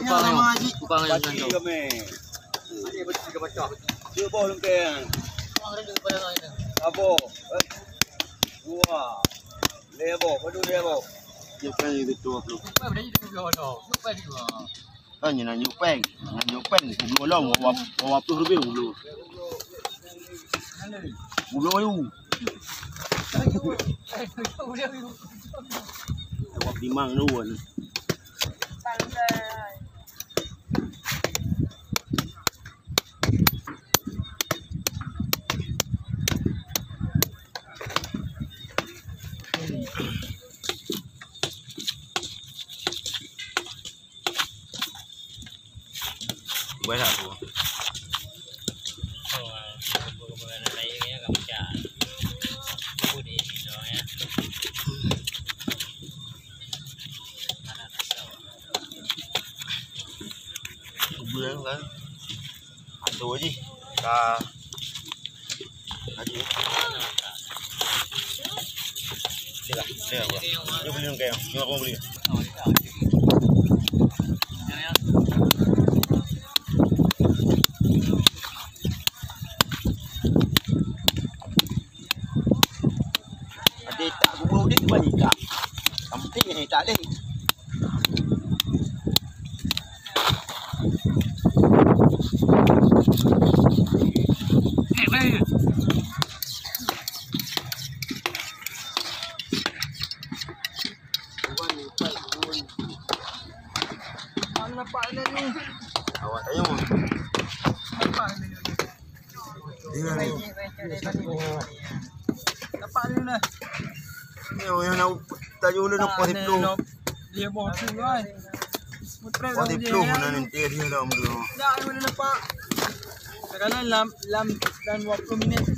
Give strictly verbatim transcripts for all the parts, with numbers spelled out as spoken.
Kupang nyoe. Kupang nyoe. Pagi kami. Dia boh lengkeng. Saboh. Dua. Lhèe boh. Padu lhèe boh. Dia kan itu dua puluh. Kan nyan nyoe pèng. Nyan nyoe pèng. Dua puluh lom. Dua puluh lebih dulu. Dua puluh. Awak limang dua ni. Boleh tak tu? Cuba kan. Aduh ji. Ka. Laju. Dia, dia apa? Dia beli dengan kaya. Dia aku beli. Ada tak kubur dia cuba ni tak. Yang penting ni tak leh. Awak tanya mah. Nampak ni lah. Ni orang nak tajuk dia nak pos sepuluh. Dia boh tu kan. Pos sepuluh mana nanti dia dah mula. Dah, dia nampak. Sekarang lam, lam, lam dua puluh minit tu.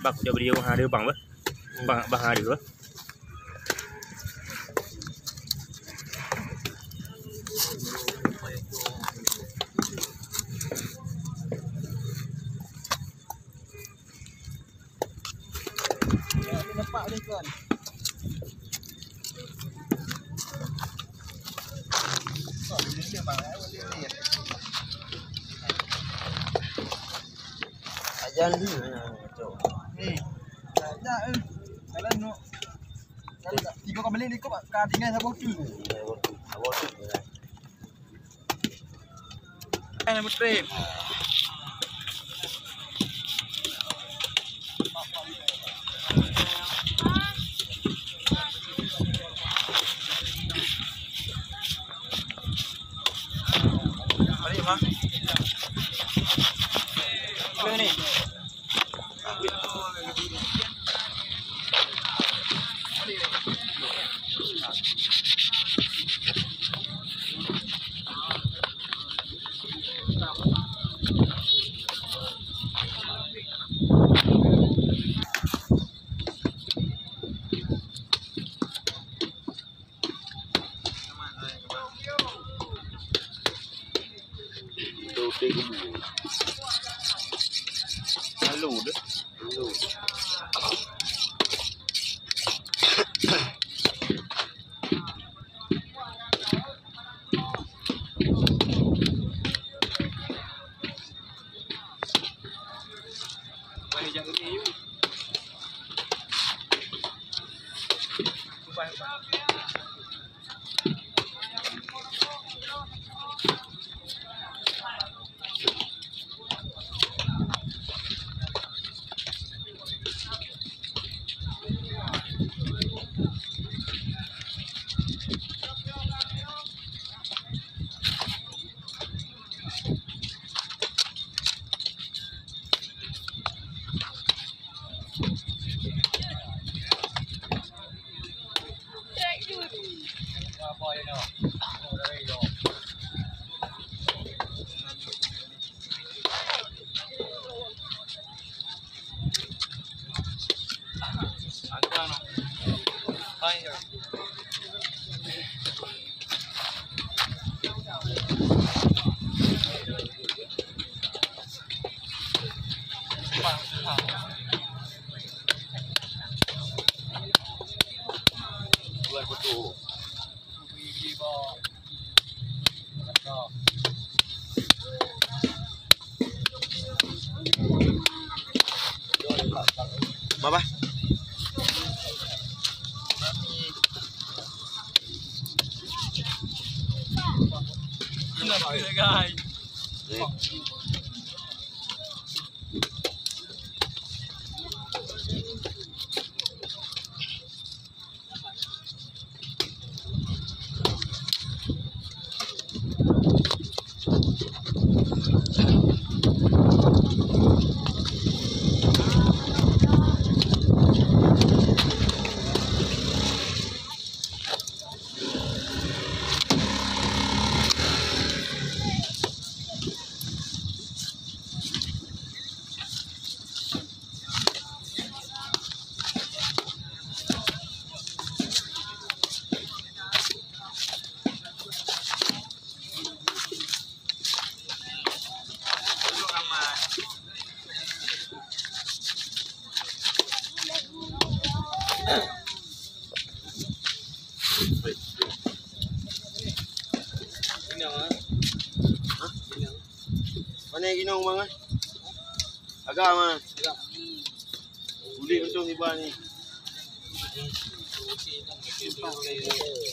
Bang, jawab dia orang ada bang, bah. Bang, bang ada bah. Ajan ni. Hmm. Tak, tak, eh. Kalau nak, kalau tak, tiga kali ikut, ka tinggal saboh tu. Saboh tu, saboh tu. Eh, nama trip. Mari, Mak. Boleh ni. Lalu deh. Lalu. Luar betul. Guys. Mana yang ginong, Bang, eh? Agak, Bang. Boleh untung iba ni.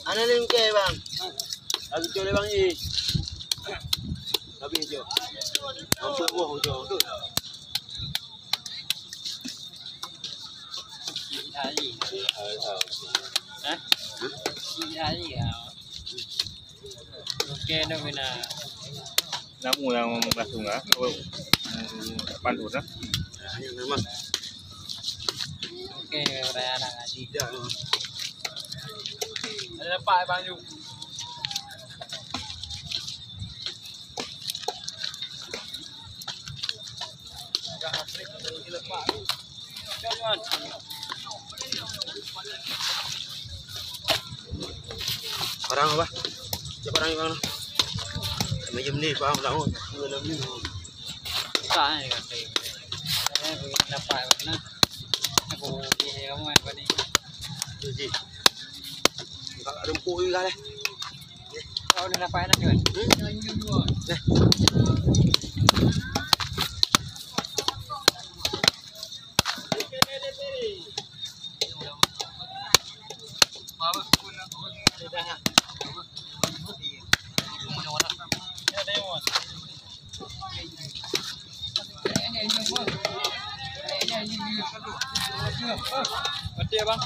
Ana lé mungkin, Bang. Lagi jauh lé, Bang, ye. Habis jauh. Nampak boh jauh tu. Hah? Okey, nak kena. Namu yang memasung ah. Oh. Hmm, pandun ah. Okey, raya dah ngaji. Ada dapat banyu. Parang apa? Cek parang, Bang. Macam ni, faham tak? Susah, eh, kata. Eh, dapat mana? Aku, eh, kamu, eh, apa ni? Tu, Ji. Kalau ada empuk juga, eh. Oh, udah dapat anak, kan? Hmm? Dah. Mati, Abang.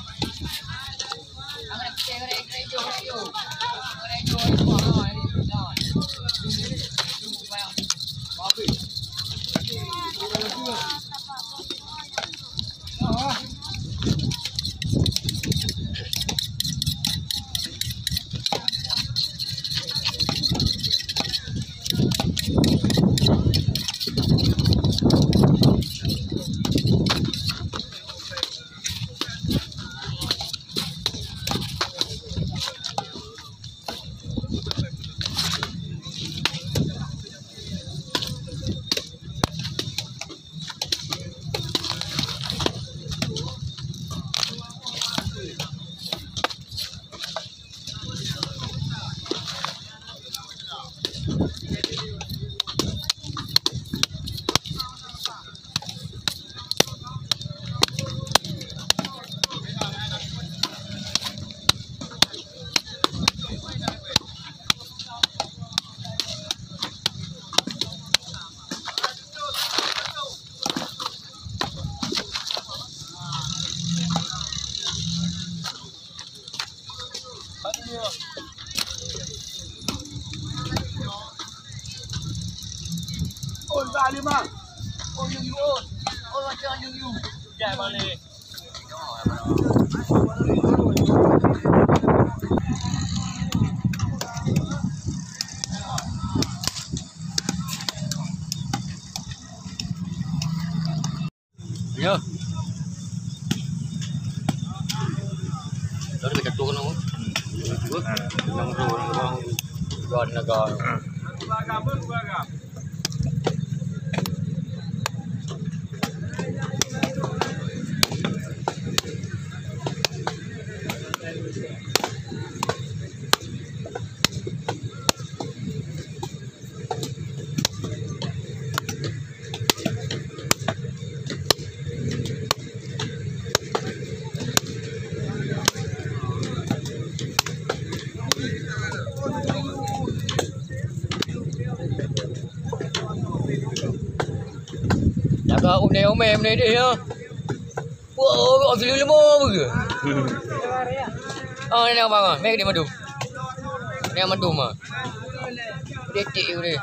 Ya. Lalu kita turun apa? Turun. Turun. Turun. Turun. Turun. Turun. Ka umai-umai meunai deh ya. Wah, oh, oh, silu leumo beuge. Ah, ni abang ah, mai dia mandum. Ni mandum ah. Detik udah.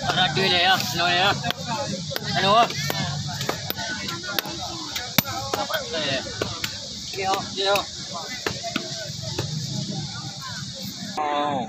Ada duit ya, no ya. Anu. Yo, yo. Oh.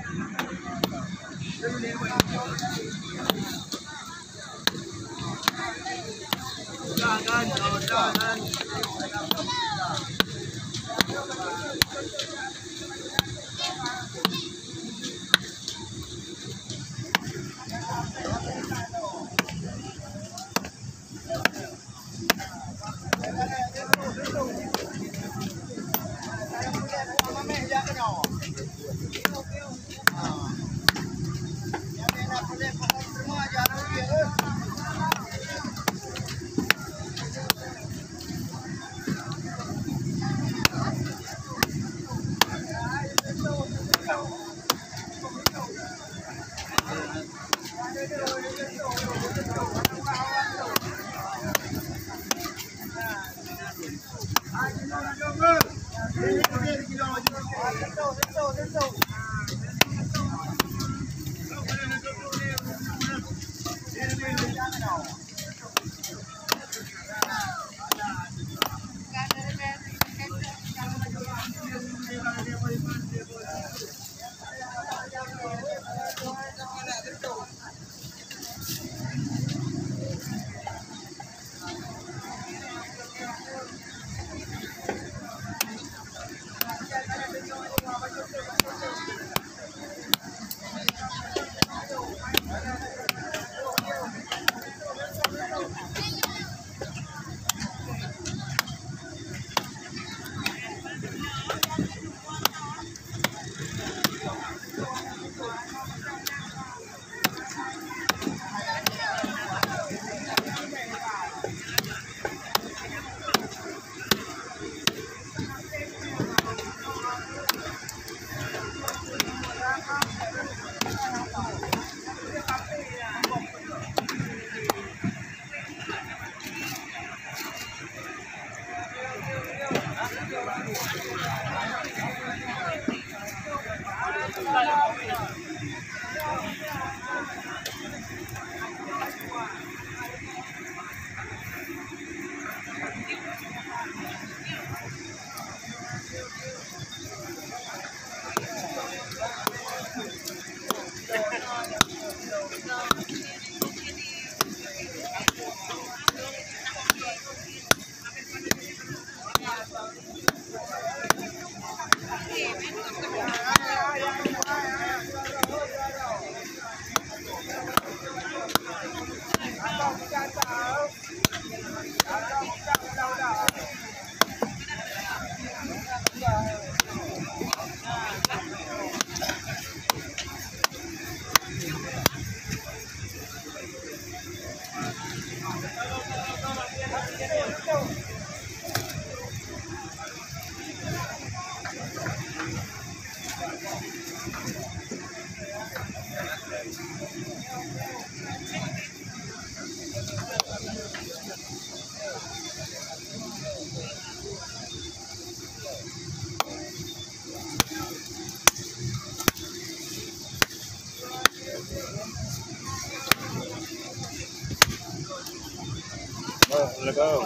Hello.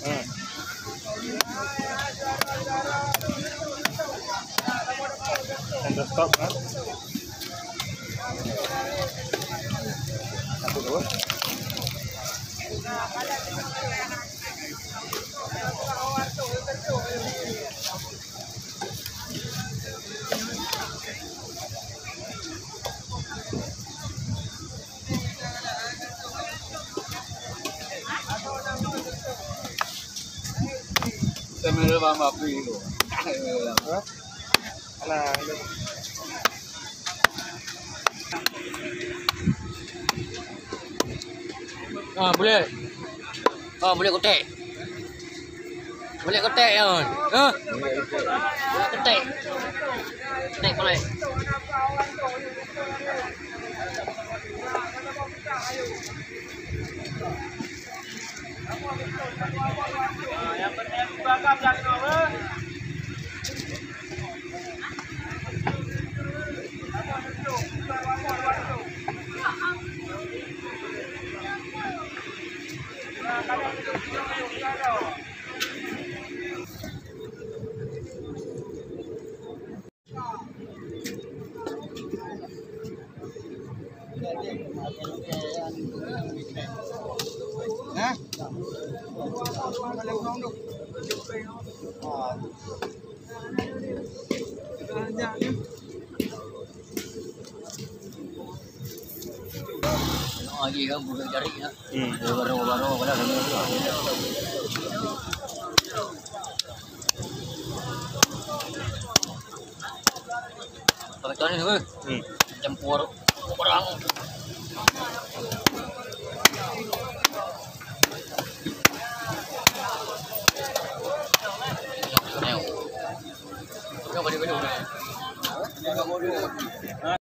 Hmm. Dah stop, ha? Satu, dua. Kamera bang api tu. Alah. Ah, boleh. Ah, boleh kotek. Boleh kotek ya, Wan. Ha? Boleh kotek. Kotek boleh. Lagi kan budak jari nak. Hmm. Baru-baru kalau Pakai ni ke? Hmm. Campur barang. Yang balik-balik.